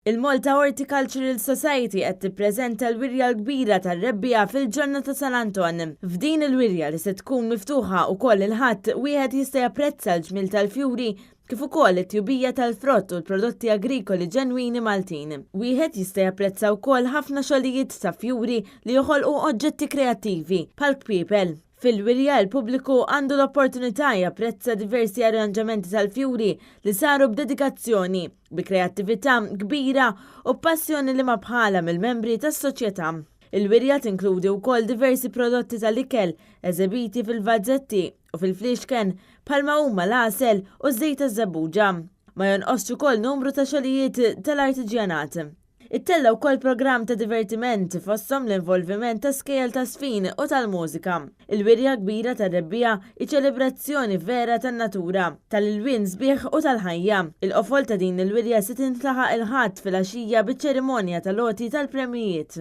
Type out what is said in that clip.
Il-Malta Horticultural Society qed tippreżenta l-wirja l-kbira tar-rebbiegħa fil-ġonna ta' San Anton. F'din il-wirja li se tkun miftuħa wkoll il-Ħadd, wieħed jista' japprezza l-ġmiel tal-fjuri kif ukoll it-tjubija tal-frott u l-prodotti agrikoli ġenwini Maltin. Wieħed jista' japprezza wkoll ħafna xogħlijiet ta' fjuri li joħolqu oġġetti kreattivi, bħal kpiepel. Fil-wirja, il-pubbliku għandu l-opportunità japprezza diversi arranġamenti tal-fjuri li saru b'dedikazzjoni, bi kreattività kbira u b'passjoni li ma bħalha mill-membri tas-soċjetà. Il-wirja tinkludi wkoll diversi prodotti tal-ikel eżebiti fil-vażetti u fil-fliexken bħalma huma l-għasel u ż-żejt taż-żebbuġa. Ma jonqosx ukoll numru ta' xogħlijiet tal-artiġjanat. Ittella' wkoll programm ta' divertiment, fosthom l-involviment ta' skejjel taż-żfin u tal-mużika. Il-wirja kbira tar-rebbiegħa hi ċelebrazzjoni vera tan-natura, tal-ilwien sbieħ u tal-ħajja. Il-qofol ta' din il-wirja se tintlaħaq il-Ħadd filgħaxija biċ-ċerimonja tal-għoti tal-premjijiet.